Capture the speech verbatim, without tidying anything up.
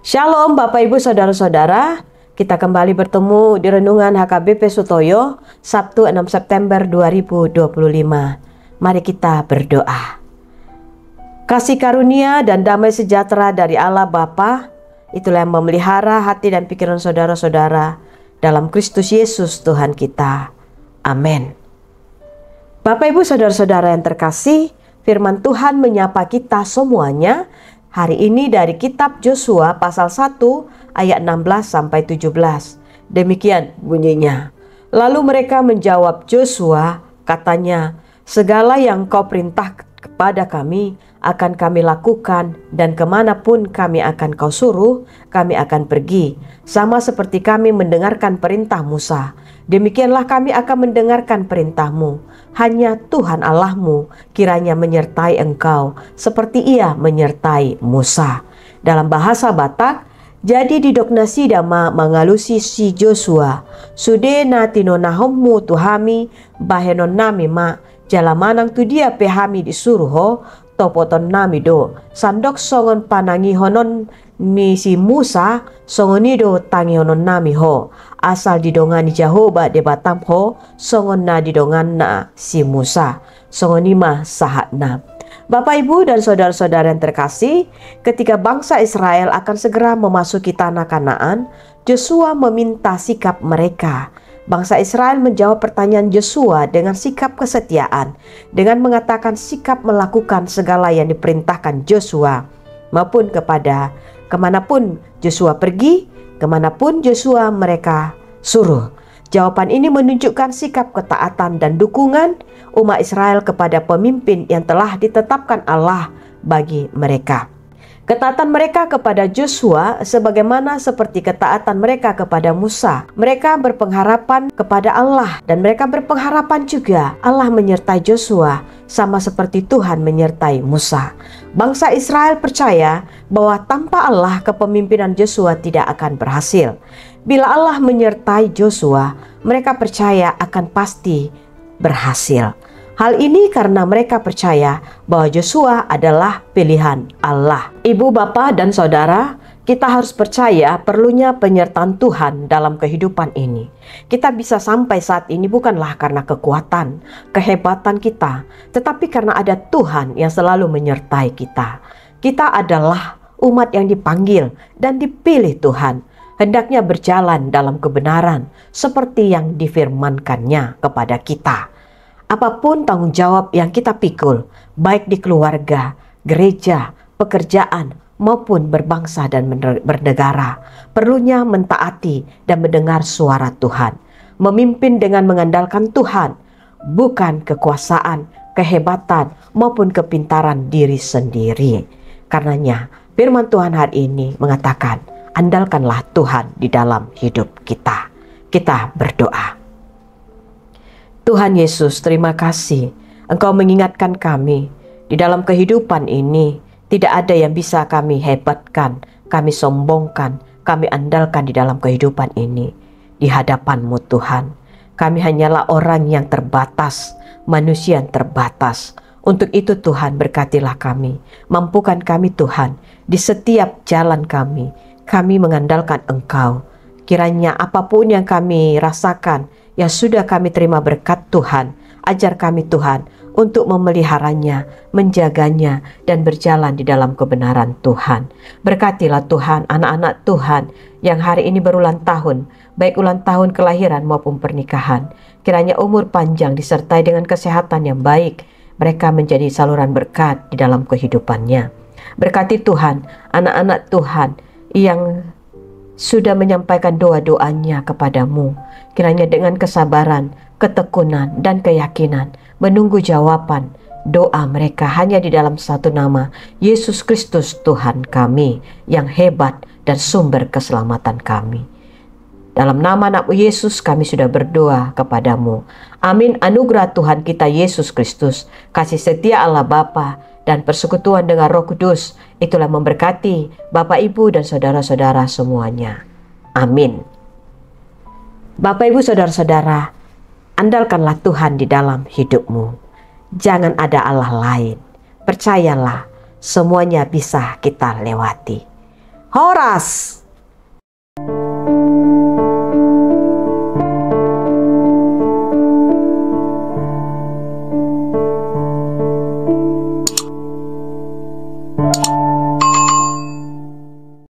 Shalom Bapak Ibu Saudara-saudara, kita kembali bertemu di Renungan H K B P Sutoyo, Sabtu enam September dua ribu dua puluh lima. Mari kita berdoa. Kasih karunia dan damai sejahtera dari Allah Bapa, itulah yang memelihara hati dan pikiran saudara-saudara dalam Kristus Yesus Tuhan kita. Amin. Bapak Ibu Saudara-saudara yang terkasih, firman Tuhan menyapa kita semuanya hari ini dari kitab Josua pasal satu ayat enam belas sampai tujuh belas. Demikian bunyinya. Lalu mereka menjawab Josua, katanya, "Segala yang Engkau perintah kepada kami akan kami lakukan, dan ke mana pun kami akan Kau suruh, kami akan pergi, sama seperti kami mendengarkan perintah Musa. Demikianlah kami akan mendengarkan perintah-Mu. Hanya Tuhan Allah-Mu kiranya menyertai engkau, seperti Ia menyertai Musa." Dalam bahasa Batak, jadi didok nasida ma mangalusi si Josua, "Sude na tinonahon-Mu tu hami, bahenonnami ma, jala manang tu dia pe hami disuru Ho, topotonnami do. Sandok songon panangihonon ni si Musa, songon i do tangihononnami Ho. Asal didongani Jahowa Debatam Ho, songon na didongana si Musa." Songon i ma sahatna. Bapak, Ibu, dan saudara-saudara yang terkasih, ketika bangsa Israel akan segera memasuki tanah Kanaan, Josua meminta sikap mereka. Bangsa Israel menjawab pertanyaan Josua dengan sikap kesetiaan, dengan mengatakan sikap melakukan segala yang diperintahkan Josua, maupun kepada kemanapun Josua pergi, kemanapun Josua mereka suruh. Jawaban ini menunjukkan sikap ketaatan dan dukungan umat Israel kepada pemimpin yang telah ditetapkan Allah bagi mereka. Ketaatan mereka kepada Josua sebagaimana seperti ketaatan mereka kepada Musa. Mereka berpengharapan kepada Allah dan mereka berpengharapan juga Allah menyertai Josua sama seperti Tuhan menyertai Musa. Bangsa Israel percaya bahwa tanpa Allah kepemimpinan Josua tidak akan berhasil. Bila Allah menyertai Josua, mereka percaya akan pasti berhasil. Hal ini karena mereka percaya bahwa Josua adalah pilihan Allah. Ibu, bapa, dan saudara, kita harus percaya perlunya penyertaan Tuhan dalam kehidupan ini. Kita bisa sampai saat ini bukanlah karena kekuatan, kehebatan kita, tetapi karena ada Tuhan yang selalu menyertai kita. Kita adalah umat yang dipanggil dan dipilih Tuhan, hendaknya berjalan dalam kebenaran seperti yang difirmankan-Nya kepada kita. Apapun tanggung jawab yang kita pikul, baik di keluarga, gereja, pekerjaan, maupun berbangsa dan mener-, bernegara, perlunya mentaati dan mendengar suara Tuhan, memimpin dengan mengandalkan Tuhan, bukan kekuasaan, kehebatan, maupun kepintaran diri sendiri. Karenanya, firman Tuhan hari ini mengatakan, andalkanlah Tuhan di dalam hidup kita. Kita berdoa. Tuhan Yesus, terima kasih Engkau mengingatkan kami di dalam kehidupan ini. Tidak ada yang bisa kami hebatkan, kami sombongkan, kami andalkan di dalam kehidupan ini. Di hadapan-Mu, Tuhan, kami hanyalah orang yang terbatas, manusia yang terbatas. Untuk itu, Tuhan, berkatilah kami, mampukan kami, Tuhan, di setiap jalan kami. Kami mengandalkan Engkau. Kiranya apapun yang kami rasakan, yang sudah kami terima berkat Tuhan, ajar kami, Tuhan, untuk memeliharanya, menjaganya, dan berjalan di dalam kebenaran Tuhan. Berkatilah, Tuhan, anak-anak Tuhan yang hari ini berulang tahun, baik ulang tahun kelahiran maupun pernikahan. Kiranya umur panjang disertai dengan kesehatan yang baik. Mereka menjadi saluran berkat di dalam kehidupannya. Berkati, Tuhan, anak-anak Tuhan yang sudah menyampaikan doa-doanya kepada-Mu. Kiranya dengan kesabaran, ketekunan, dan keyakinan menunggu jawaban doa mereka hanya di dalam satu nama, Yesus Kristus Tuhan kami yang hebat dan sumber keselamatan kami. Dalam nama Anak-Mu Yesus kami sudah berdoa kepada-Mu. Amin. Anugerah Tuhan kita Yesus Kristus, kasih setia Allah Bapa, dan persekutuan dengan Roh Kudus, itulah memberkati Bapak, Ibu, dan saudara-saudara semuanya. Amin. Bapak, Ibu, saudara-saudara, andalkanlah Tuhan di dalam hidupmu. Jangan ada Allah lain. Percayalah, semuanya bisa kita lewati. Horas.